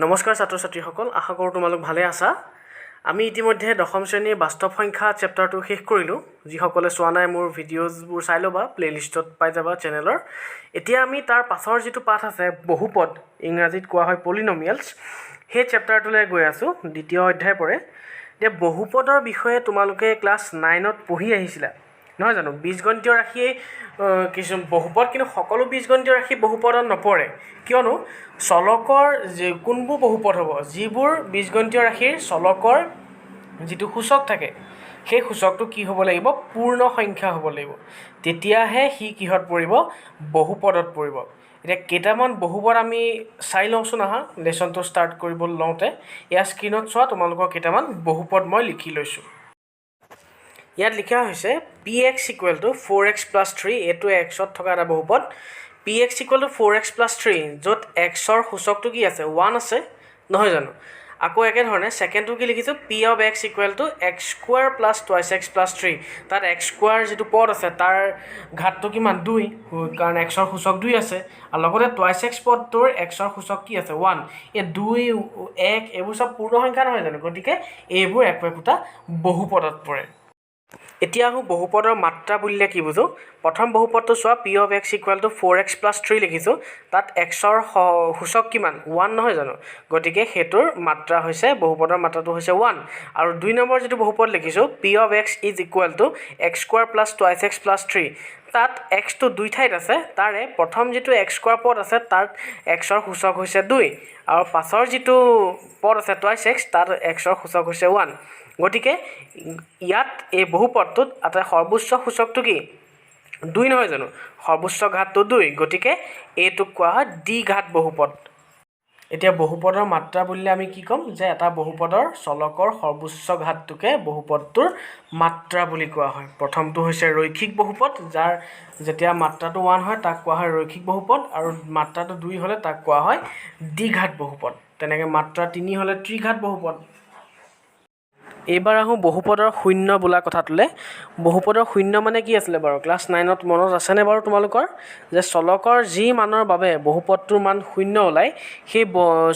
নমস্কাৰ ছাত্ৰ ছাত্ৰীসকল, আশা কৰোঁ তোমালোক ভালে আছা। আমি ইতিমধ্যে দশম শ্ৰেণীৰ বাস্তৱ সংখ্যা চেপ্টাৰটো শেষ কৰিলোঁ। যিসকলে চোৱা নাই, মোৰ ভিডিঅ'জবোৰ চাই ল'বা, প্লে'লিষ্টত পাই যাবা চেনেলৰ। এতিয়া আমি তাৰ পাছৰ যিটো পাঠ আছে, বহুপদ, ইংৰাজীত কোৱা হয় পলিনমিয়েলছ, সেই চেপ্টাৰটোলৈ গৈ আছোঁ। দ্বিতীয় অধ্যায় পৰে। এতিয়া বহুপদৰ বিষয়ে তোমালোকে ক্লাছ 9ত পঢ়ি আহিছিলা, নহয় জানো? বীজগণিতীয় ৰাশিয়েই কিছু বহুপদ, কিন্তু সকলো বীজগণিতীয় ৰাশি বহুপদত নপৰে। কিয়নো চলকৰ যে কোনবোৰ বহুপদ হ'ব? যিবোৰ বীজগণিতীয় ৰাশিৰ চলকৰ যিটো সূচক থাকে, সেই সূচকটো কি হ'ব লাগিব? পূৰ্ণ সংখ্যা হ'ব লাগিব। তেতিয়াহে সি কিহত পৰিব? বহুপদত পৰিব। এতিয়া কেইটামান বহুপদ আমি চাই লওঁচোন আহা, লেচনটো ষ্টাৰ্ট কৰিব লওঁতে। এয়া স্ক্ৰীণত চোৱা, তোমালোকৰ কেইটামান বহুপদ মই লিখি লৈছোঁ। ইয়াত লিখা হৈছে p x equal to 4x plus 3। এইটো এক্সত থকা এটা বহুপদ, p x equal to 4x plus 3, য'ত এক্সৰ সূচকটো কি আছে? ওৱান আছে, নহয় জানো? আকৌ একেধৰণে ছেকেণ্ডটো কি লিখিছোঁ? P of x equal to x square plus twice x plus 3। তাত এক্স স্কোৱাৰ যিটো পদ আছে, তাৰ ঘাতটো কিমান? দুই, কাৰণ এক্সৰ সূচক দুই আছে। আৰু লগতে টুৱাইছ এক্স পদটোৰ এক্সৰ সূচক কি আছে? ওৱান। এই দুই, এক, এইবোৰ চব পূৰ্ণ সংখ্যা, নহয় জানো? গতিকে এইবোৰ একো একোটা বহুপদত পৰে। এতিয়া আহোঁ, বহুপদৰ মাত্ৰা বুলিলে কি বুজোঁ? প্ৰথম বহুপদটো চোৱা, p of x equal to 4x plus 3 লিখিছোঁ। তাত এক্সৰ সূচক কিমান? ওৱান, নহয় জানো? গতিকে সেইটোৰ মাত্ৰা হৈছে, বহুপদৰ মাত্ৰাটো হৈছে ওৱান। আৰু দুই নম্বৰ যিটো বহুপদ লিখিছোঁ, p of x is equal to x square plus twice x plus 3। তাত এক্সটো দুই ঠাইত আছে। তাৰে প্ৰথম যিটো এক্স স্কোৱাৰ পদ আছে, তাত এক্সৰ সূচক হৈছে দুই আৰু পাছৰ যিটো পদ আছে টুৱাইছ এক্স, তাত এক্সৰ সূচক হৈছে ওৱান। গতিকে ইয়াত এই বহুপদটোত এটা সৰ্বোচ্চ সূচকটো কি? দুই, নহয় জানো? সৰ্বোচ্চ ঘাতটো দুই। গতিকে এইটোক কোৱা হয় দ্বিঘাত বহুপদ। এতিয়া বহুপদৰ মাত্ৰা বুলিলে আমি কি ক'ম যে এটা বহুপদৰ চলকৰ সৰ্বোচ্চ ঘাতটোকে বহুপদটোৰ মাত্ৰা বুলি কোৱা হয়। প্ৰথমটো হৈছে ৰৈখিক বহুপদ, যাৰ যেতিয়া মাত্ৰাটো ওৱান হয়, তাক কোৱা হয় ৰৈখিক বহুপদ আৰু মাত্ৰাটো দুই হ'লে তাক কোৱা হয় দ্বিঘাত বহুপদ। তেনেকৈ মাত্ৰা তিনি হ'লে ত্ৰিঘাত বহুপদ। এইবাৰ আহোঁ বহুপদৰ শূন্য বোলা কথাটোলৈ। বহুপদৰ শূন্য মানে কি আছিলে বাৰু? ক্লাছ 9ত মনত আছেনে বাৰু তোমালোকৰ, যে চলকৰ যি মানৰ বাবে বহুপদটোৰ মান শূন্য ওলায়, সেই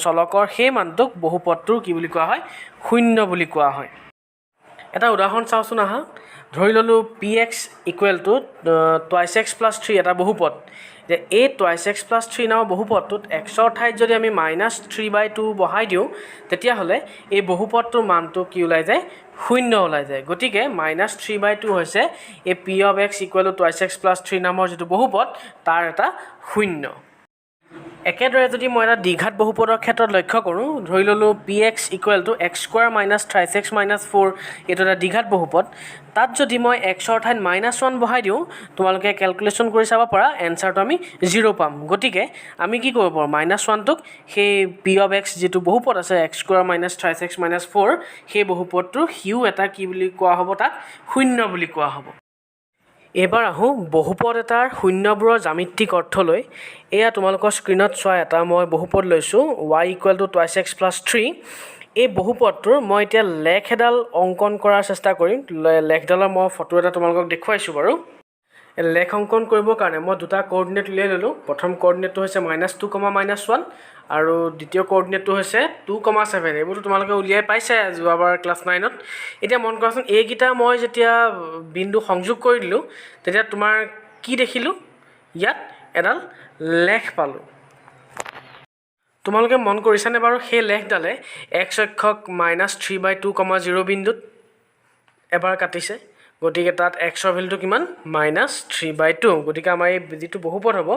চলকৰ সেই মানটোক বহুপদটোৰ কি বুলি কোৱা হয়? শূন্য বুলি কোৱা হয়। এটা উদাহৰণ চাওঁচোন আহা। ধৰি ল'লোঁ p x equal to twice x plus 3 এটা বহুপদ। যে এই টুৱাইছ এক্স প্লাছ থ্ৰী নামৰ বহুপদটোত এক্সৰ ঠাইত যদি আমি -3/2 বহাই দিওঁ, তেতিয়াহ'লে এই বহুপদটোৰ মানটো কি ওলাই যায়? শূন্য ওলাই যায়। গতিকে -3/2 হৈছে এই p of x equal to twice x plus 3 নামৰ যিটো বহুপদ, তাৰ এটা শূন্য। একেদৰে যদি মই এটা দ্বিঘাত বহুপদৰ ক্ষেত্ৰত লক্ষ্য কৰোঁ, ধৰি ল'লোঁ p x equal to x square minus thrice x minus 4, এইটো এটা দ্বিঘাত বহুপদ। তাত যদি মই এক্সৰ ঠাইত -1 বহাই দিওঁ, তোমালোকে কেলকুলেশ্যন কৰি চাব পাৰা, এনচাৰটো আমি জিৰ' পাম। গতিকে আমি কি কৰিব পাৰোঁ? -1টোক সেই পি অফ এক্স যিটো বহুপদ আছে, x square minus thrice x minus 4, সেই বহুপদটোৰ সিও এটা কি বুলি কোৱা হ'ব? তাক শূন্য বুলি কোৱা হ'ব। এইবাৰ আহোঁ বহুপদ এটাৰ শূন্যবোৰৰ জ্যামিতিক অৰ্থলৈ। এয়া তোমালোকৰ স্ক্ৰীণত চোৱা, এটা মই বহুপদ লৈছোঁ, y equal to twice x plus 3। এই বহুপদটোৰ মই এতিয়া লেখ এডাল অংকন কৰাৰ চেষ্টা কৰিম। লেখডালৰ মই ফটো এটা তোমালোকক দেখুৱাইছোঁ বাৰু। এই লেখ অংকন কৰিবৰ কাৰণে মই দুটা কৰ্ডিনেট উলিয়াই ল'লোঁ। প্ৰথম কৰ্ডিনেটটো হৈছে -2 comma -1 আৰু দ্বিতীয় কৰ্ডিনেটটো হৈছে 2 কমা 7। এইবোৰতো তোমালোকে উলিয়াই পাইছা যোৱাবাৰ ক্লাছ 9ত। এতিয়া মন কৰাচোন, এইকেইটা মই যেতিয়া বিন্দু সংযোগ কৰি দিলোঁ, তেতিয়া তোমাৰ কি দেখিলোঁ? ইয়াত এডাল লেখ পালোঁ। তোমালোকে মন কৰিছানে বাৰু, সেই লেখডালে এক্স অক্ষক -3/2 comma 0 বিন্দুত এবাৰ কাটিছে। গতিকে তাত এক্সৰ ভেলুটো কিমান? -3/2। গতিকে আমাৰ এই যিটো বহুপদ হ'ব,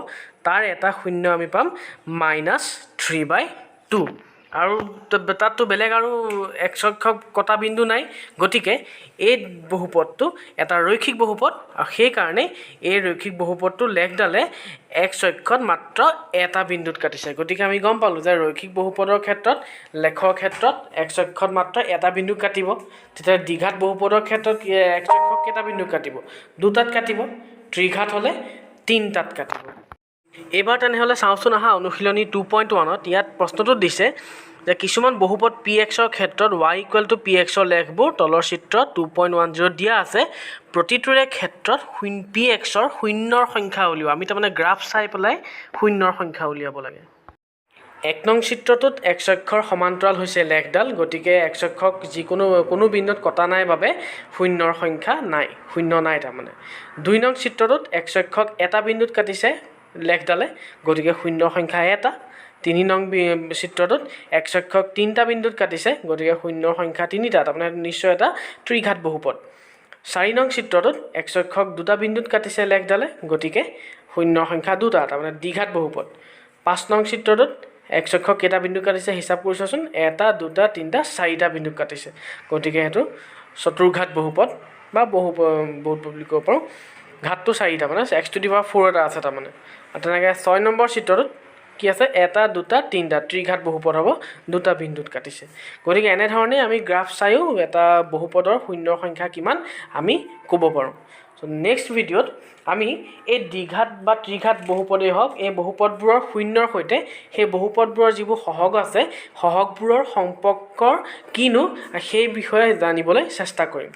তাৰ এটা শূন্য আমি পাম -3/2। আৰু তাততো বেলেগ আৰু এক্স অক্ষক কটা বিন্দু নাই। গতিকে এই বহুপদটো এটা ৰৈখিক বহুপদ আৰু সেইকাৰণে এই ৰৈখিক বহুপদটোৰ লেখডালে এক্স অক্ষত মাত্ৰ এটা বিন্দুত কাটিছে। গতিকে আমি গম পালোঁ যে ৰৈখিক বহুপদৰ ক্ষেত্ৰত লেখৰ ক্ষেত্ৰত এক্স অক্ষত মাত্ৰ এটা বিন্দু কাটিব। তেতিয়া দ্বিঘাত বহুপদৰ ক্ষেত্ৰত এক্স অক্ষক কেইটা বিন্দু কাটিব? দুটাত কাটিব। ত্ৰিঘাত হ'লে তিনিটাত কাটিব। এইবাৰ তেনেহ'লে চাওঁচোন আহা, অনুশীলনী 2.1ত ইয়াত প্ৰশ্নটোত দিছে যে কিছুমান বহুপদ পি এক্সৰ ক্ষেত্ৰত ৱাই ইকুৱেল টু পি এক্সৰ লেখবোৰ তলৰ চিত্ৰ 2.10ত দিয়া আছে। প্ৰতিটোৰে ক্ষেত্ৰত পি এক্সৰ শূন্যৰ সংখ্যা উলিওৱা। আমি তাৰমানে গ্ৰাফ চাই পেলাই শূন্যৰ সংখ্যা উলিয়াব লাগে। এক নং চিত্ৰটোত এক্স অক্ষৰ সমান্তৰাল হৈছে লেখডাল, গতিকে এক্স অক্ষক যিকোনো কোনো বিন্দুত কটা নাই বাবে শূন্যৰ সংখ্যা নাই, শূন্য নাই তাৰমানে। দুই নং চিত্ৰটোত এক্স অক্ষক এটা বিন্দুত কাটিছে লেখডালে, গতিকে শূন্যৰ সংখ্যা এটা। তিনি নং চিত্ৰটোত এক্স অক্ষক তিনিটা বিন্দুত কাটিছে, গতিকে শূন্যৰ সংখ্যা তিনিটা, তাৰমানে নিশ্চয় এটা ত্ৰিঘাত বহুপদ। চাৰি নং চিত্ৰটোত এক্স অক্ষক দুটা বিন্দুত কাটিছে লেখডালে, গতিকে শূন্যৰ সংখ্যা দুটা, তাৰমানে দ্বিঘাত বহুপদ। পাঁচ নং চিত্ৰটোত এক্স অক্ষক কেইটা বিন্দু কাটিছে হিচাপ কৰি চোৱাচোন, এটা, দুটা, তিনিটা, চাৰিটা বিন্দুত কাটিছে, গতিকে সেইটো চতুৰ্ঘাত বহুপদ বা বহুপদ বুলি ক'ব পাৰোঁ। ঘাতটো চাৰিটা, মানে x to the power four এটা আছে তাৰমানে। আৰু তেনেকৈ ছয় নম্বৰ চিত্ৰটোত কি আছে? এটা, দুটা, তিনিটা, ত্ৰিঘাত বহুপদ হ'ব, দুটা বিন্দুত কাটিছে। গতিকে এনেধৰণে আমি গ্ৰাফ চায়ো এটা বহুপদৰ শূন্যৰ সংখ্যা কিমান আমি ক'ব পাৰোঁ। চ' নেক্সট ভিডিঅ'ত আমি এই দ্বিঘাত বা ত্ৰিঘাত বহুপদেই হওক, এই বহুপদবোৰৰ শূন্যৰ সৈতে সেই বহুপদবোৰৰ যিবোৰ সহগ আছে, সহগবোৰৰ সম্পৰ্কৰ কিনো সেই বিষয়ে জানিবলৈ চেষ্টা কৰিম।